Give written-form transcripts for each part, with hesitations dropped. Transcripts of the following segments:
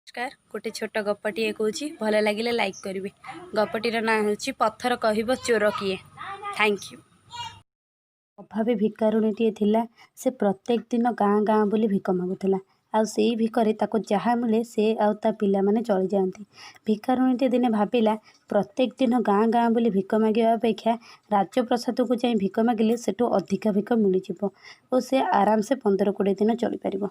ନମସ୍କାର। ଗୋଟେ ଛୋଟ ଗପଟିଏ କହୁଛି, ଭଲ ଲାଗିଲେ ଲାଇକ୍ କରିବେ। ଗପଟିର ନାଁ ହେଉଛି ପଥର କହିବ ଚୋର କିଏ। Thank you. ଅଭାବୀ ଭିକାରୁଣୀଟିଏ ଥିଲା। ସେ ପ୍ରତ୍ୟେକ ଦିନ ଗାଁ ଗାଁ ବୁଲି ଭିକ ମାଗୁଥିଲା, ଆଉ ସେଇ ଭିକରେ ତାକୁ ଯାହା ମିଳେ ସେ ଆଉ ତା ପିଲାମାନେ ଚଳିଯାଆନ୍ତି। ଭିକାରୁଣୀଟି ଦିନେ ଭାବିଲା, ପ୍ରତ୍ୟେକ ଦିନ ଗାଁ ଗାଁ ବୁଲି ଭିକ ମାଗିବା ଅପେକ୍ଷା ରାଜପ୍ରାସାଦକୁ ଯାଇ ଭିକ ମାଗିଲେ ସେଠୁ ଅଧିକା ଭିକ ମିଳିଯିବ ଓ ସେ ଆରାମସେ 15-20 ଦିନ ଚଳିପାରିବ।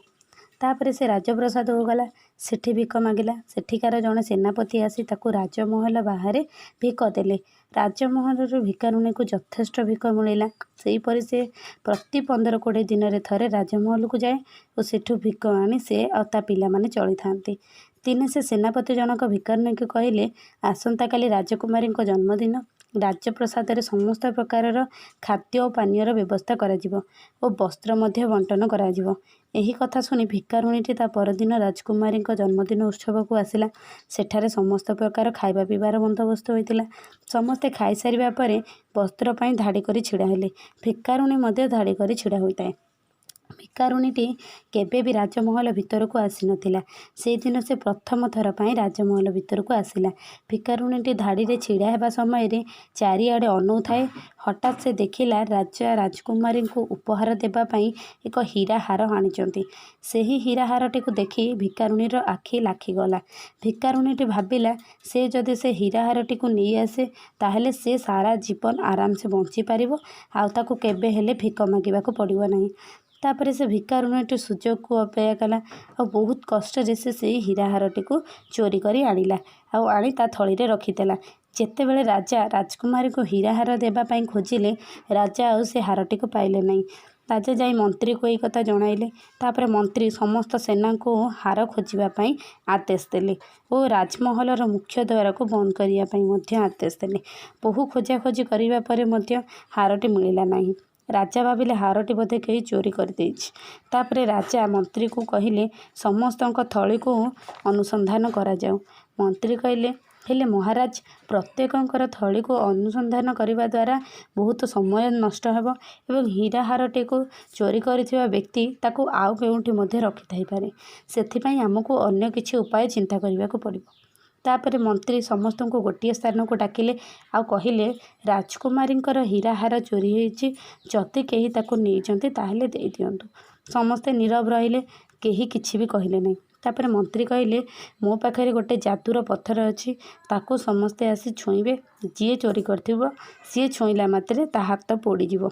ତାପରେ ସେ ରାଜପ୍ରାସାଦକୁ ଗଲା, ସେଠି ଭିକ ମାଗିଲା। ସେଠିକାର ଜଣେ ସେନାପତି ଆସି ତାକୁ ରାଜମହଲ ବାହାରେ ଭିକ ଦେଲେ। ରାଜମହଲରୁ ଭିକାରୁଣୀକୁ ଯଥେଷ୍ଟ ଭିକ ମିଳିଲା। ସେହିପରି ସେ ପ୍ରତି 15-20 ଦିନରେ ଥରେ ରାଜମହଲକୁ ଯାଏ ଓ ସେଠୁ ଭିକ ଆଣି ସେ ଆଉ ତା ପିଲାମାନେ ଚଳିଥାନ୍ତି। ଦିନେ ସେ ସେନାପତି ଜଣକ ଭିକାରୁଣୀକୁ କହିଲେ, ଆସନ୍ତାକାଲି ରାଜକୁମାରୀଙ୍କ ଜନ୍ମଦିନ। ରାଜପ୍ରାସାଦରେ ସମସ୍ତ ପ୍ରକାରର ଖାଦ୍ୟ ଓ ପାନୀୟର ବ୍ୟବସ୍ଥା କରାଯିବ ଓ ବସ୍ତ୍ର ମଧ୍ୟ ବଣ୍ଟନ କରାଯିବ। ଏହି କଥା ଶୁଣି ଭିକାରୁଣୀଟି ତା ପରଦିନ ରାଜକୁମାରୀଙ୍କ ଜନ୍ମଦିନ ଉତ୍ସବକୁ ଆସିଲା। ସେଠାରେ ସମସ୍ତ ପ୍ରକାର ଖାଇବା ପିଇବାର ବନ୍ଦୋବସ୍ତ ହୋଇଥିଲା। ସମସ୍ତେ ଖାଇସାରିବା ପରେ ବସ୍ତ୍ର ପାଇଁ ଧାଡ଼ି କରି ଛିଡ଼ା ହେଲେ। ଭିକାରୁଣୀ ମଧ୍ୟ ଧାଡ଼ି କରି ଛିଡ଼ା ହୋଇଥାଏ। ଭିକାରୁଣୀଟି କେବେ ବି ରାଜମହଲ ଭିତରକୁ ଆସିନଥିଲା। ସେଇଦିନ ସେ ପ୍ରଥମ ଥର ପାଇଁ ରାଜମହଲ ଭିତରକୁ ଆସିଲା। ଭିକାରୁଣୀଟି ଧାଡ଼ିରେ ଛିଡ଼ା ହେବା ସମୟରେ ଚାରିଆଡ଼େ ଅନଉଥାଏ। ହଠାତ୍ ସେ ଦେଖିଲା, ରାଜା ରାଜକୁମାରୀଙ୍କୁ ଉପହାର ଦେବା ପାଇଁ ଏକ ହୀରା ହାର ଆଣିଛନ୍ତି। ସେହି ହୀରା ହାରଟିକୁ ଦେଖି ଭିକାରୁଣୀର ଆଖି ଲାଖିଗଲା। ଭିକାରୁଣୀଟି ଭାବିଲା, ସେ ଯଦି ସେ ହୀରା ହାରଟିକୁ ନେଇ ଆସେ, ତାହେଲେ ସେ ସାରା ଜୀବନ ଆରାମସେ ବଞ୍ଚିପାରିବ ଆଉ ତାକୁ କେବେ ହେଲେ ଭିକ ମାଗିବାକୁ ପଡ଼ିବ ନାହିଁ। ତାପରେ ସେ ଭିକାରୁଣୀଟି ସୁଯୋଗକୁ ଅପେକ୍ଷା କଲା ଆଉ ବହୁତ କଷ୍ଟରେ ସେ ସେଇ ହୀରା ହାରଟିକୁ ଚୋରି କରି ଆଣିଲା ଆଉ ଆଣି ତା ଥଳିରେ ରଖିଦେଲା। ଯେତେବେଳେ ରାଜା ରାଜକୁମାରୀକୁ ହୀରା ହାର ଦେବା ପାଇଁ ଖୋଜିଲେ, ରାଜା ଆଉ ସେ ହାରଟିକୁ ପାଇଲେ ନାହିଁ। ରାଜା ଯାଇ ମନ୍ତ୍ରୀକୁ ଏଇ କଥା ଜଣାଇଲେ। ତାପରେ ମନ୍ତ୍ରୀ ସମସ୍ତ ସେନାଙ୍କୁ ହାର ଖୋଜିବା ପାଇଁ ଆଦେଶ ଦେଲେ ଓ ରାଜମହଲର ମୁଖ୍ୟ ଦ୍ୱାରକୁ ବନ୍ଦ କରିବା ପାଇଁ ମଧ୍ୟ ଆଦେଶ ଦେଲେ। ବହୁ ଖୋଜାଖୋଜି କରିବା ପରେ ମଧ୍ୟ ହାରଟି ମିଳିଲା ନାହିଁ। ରାଜା ଭାବିଲେ, ହାରଟି ବୋଧେ କେହି ଚୋରି କରିଦେଇଛି। ତାପରେ ରାଜା ମନ୍ତ୍ରୀକୁ କହିଲେ, ସମସ୍ତଙ୍କ ଥଳିକୁ ଅନୁସନ୍ଧାନ କରାଯାଉ। ମନ୍ତ୍ରୀ କହିଲେ, ହେଲେ ମହାରାଜ, ପ୍ରତ୍ୟେକଙ୍କର ଥଳିକୁ ଅନୁସନ୍ଧାନ କରିବା ଦ୍ୱାରା ବହୁତ ସମୟ ନଷ୍ଟ ହେବ ଏବଂ ହୀରା ହାରଟିକୁ ଚୋରି କରିଥିବା ବ୍ୟକ୍ତି ତାକୁ ଆଉ କେଉଁଠି ମଧ୍ୟ ରଖିଥାଇପାରେ। ସେଥିପାଇଁ ଆମକୁ ଅନ୍ୟ କିଛି ଉପାୟ ଚିନ୍ତା କରିବାକୁ ପଡ଼ିବ। ତାପରେ ମନ୍ତ୍ରୀ ସମସ୍ତଙ୍କୁ ଗୋଟିଏ ସ୍ଥାନକୁ ଡାକିଲେ ଆଉ କହିଲେ, ରାଜକୁମାରୀଙ୍କର ହୀରା ହାର ଚୋରି ହେଇଛି। ଯଦି କେହି ତାକୁ ନେଇଛନ୍ତି, ତାହେଲେ ଦେଇଦିଅନ୍ତୁ। ସମସ୍ତେ ନୀରବ ରହିଲେ, କେହି କିଛି ବି କହିଲେ ନାହିଁ। ତାପରେ ମନ୍ତ୍ରୀ କହିଲେ, ମୋ ପାଖରେ ଗୋଟେ ଯାଦୁର ପଥର ଅଛି। ତାକୁ ସମସ୍ତେ ଆସି ଛୁଇଁବେ। ଯିଏ ଚୋରି କରିଥିବ, ସିଏ ଛୁଇଁଲା ମାତ୍ରେ ତା ହାତ ପୋଡ଼ିଯିବ।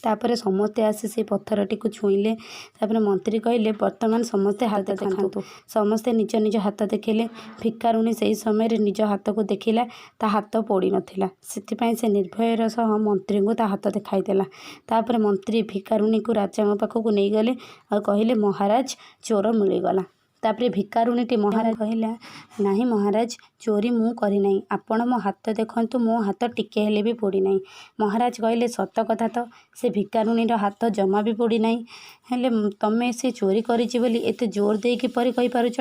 ତାପରେ ସମସ୍ତେ ଆସି ସେଇ ପଥରଟିକୁ ଛୁଇଁଲେ। ତାପରେ ମନ୍ତ୍ରୀ କହିଲେ, ବର୍ତ୍ତମାନ ସମସ୍ତେ ହାତ ଦେଖାନ୍ତୁ। ସମସ୍ତେ ନିଜ ନିଜ ହାତ ଦେଖେଇଲେ। ଭିକାରୁଣୀ ସେହି ସମୟରେ ନିଜ ହାତକୁ ଦେଖିଲା, ତା ହାତ ପୋଡ଼ି ନଥିଲା। ସେଥିପାଇଁ ସେ ନିର୍ଭୟର ସହ ମନ୍ତ୍ରୀଙ୍କୁ ତା ହାତ ଦେଖାଇଦେଲା। ତାପରେ ମନ୍ତ୍ରୀ ଭିକାରୁଣୀକୁ ରାଜାଙ୍କ ପାଖକୁ ନେଇଗଲେ ଆଉ କହିଲେ, ମହାରାଜ, ଚୋର ମିଳିଗଲା। ତାପରେ ଭିକାରୁଣୀଟି ମହାରାଜ କହିଲା, ନାହିଁ ମହାରାଜ, ଚୋରି ମୁଁ କରିନାହିଁ। ଆପଣ ମୋ ହାତ ଦେଖନ୍ତୁ, ମୋ ହାତ ଟିକେ ହେଲେ ବି ପୋଡ଼ିନାହିଁ। ମହାରାଜ କହିଲେ, ସତ କଥା ତ, ସେ ଭିକାରୁଣୀର ହାତ ଜମା ବି ପୋଡ଼ିନାହିଁ। ହେଲେ ତମେ ସେ ଚୋରି କରିଛି ବୋଲି ଏତେ ଜୋର ଦେଇ କିପରି କହିପାରୁଛ?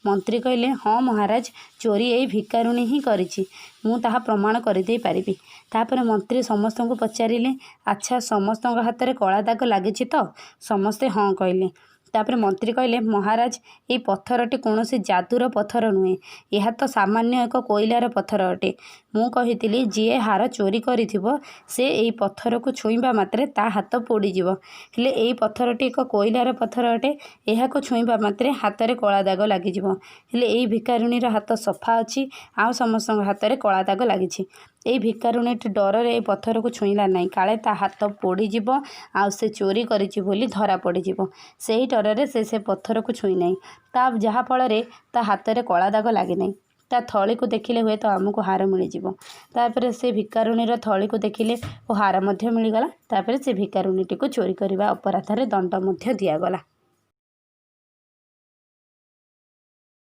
ମନ୍ତ୍ରୀ କହିଲେ, ହଁ ମହାରାଜ, ଚୋରି ଏଇ ଭିକାରୁଣୀ ହିଁ କରିଛି। ମୁଁ ତାହା ପ୍ରମାଣ କରିଦେଇ ପାରିବି। ତାପରେ ମନ୍ତ୍ରୀ ସମସ୍ତଙ୍କୁ ପଚାରିଲେ, ଆଚ୍ଛା, ସମସ୍ତଙ୍କ ହାତରେ କଳା ଦାଗ ଲାଗିଛି ତ? ସମସ୍ତେ ହଁ କହିଲେ। ତାପରେ ମନ୍ତ୍ରୀ କହିଲେ, ମହାରାଜ, ଏଇ ପଥରଟି କୌଣସି ଯାଦୁର ପଥର ନୁହେଁ। ଏହା ତ ସାମାନ୍ୟ ଏକ କୋଇଲାର ପଥର ଅଟେ। ମୁଁ କହିଥିଲି, ଯିଏ ହାର ଚୋରି କରିଥିବ ସେ ଏଇ ପଥରକୁ ଛୁଇଁବା ମାତ୍ରେ ତା ହାତ ପୋଡ଼ିଯିବ। ହେଲେ ଏଇ ପଥରଟି ଏକ କୋଇଲାର ପଥର ଅଟେ। ଏହାକୁ ଛୁଇଁବା ମାତ୍ରେ ହାତରେ କଳା ଦାଗ ଲାଗିଯିବ। ହେଲେ ଏଇ ଭିକାରୁଣୀର ହାତ ସଫା ଅଛି, ଆଉ ସମସ୍ତଙ୍କ ହାତରେ କଳା ଦାଗ ଲାଗିଛି। ଏଇ ଭିକାରୁଣୀଟି ଡରରେ ଏ ପଥରକୁ ଛୁଇଁଲା ନାହିଁ, କାଳେ ତା ହାତ ପୋଡ଼ିଯିବ ଆଉ ସେ ଚୋରି କରିଛି ବୋଲି ଧରା ପଡ଼ିଯିବ। ସେହି ଡରରେ ସେ ସେ ପଥରକୁ ଛୁଇଁ ନାହିଁ, ତା ଯାହାଫଳରେ ତା ହାତରେ କଳା ଦାଗ ଲାଗିନାହିଁ। ତା ଥଳିକୁ ଦେଖିଲେ ହୁଏତ ଆମକୁ ହାର ମିଳିଯିବ। ତାପରେ ସେ ଭିକାରୁଣୀର ଥଳିକୁ ଦେଖିଲେ ଓ ହାର ମଧ୍ୟ ମିଳିଗଲା। ତାପରେ ସେ ଭିକାରୁଣୀଟିକୁ ଚୋରି କରିବା ଅପରାଧରେ ଦଣ୍ଡ ମଧ୍ୟ ଦିଆଗଲା।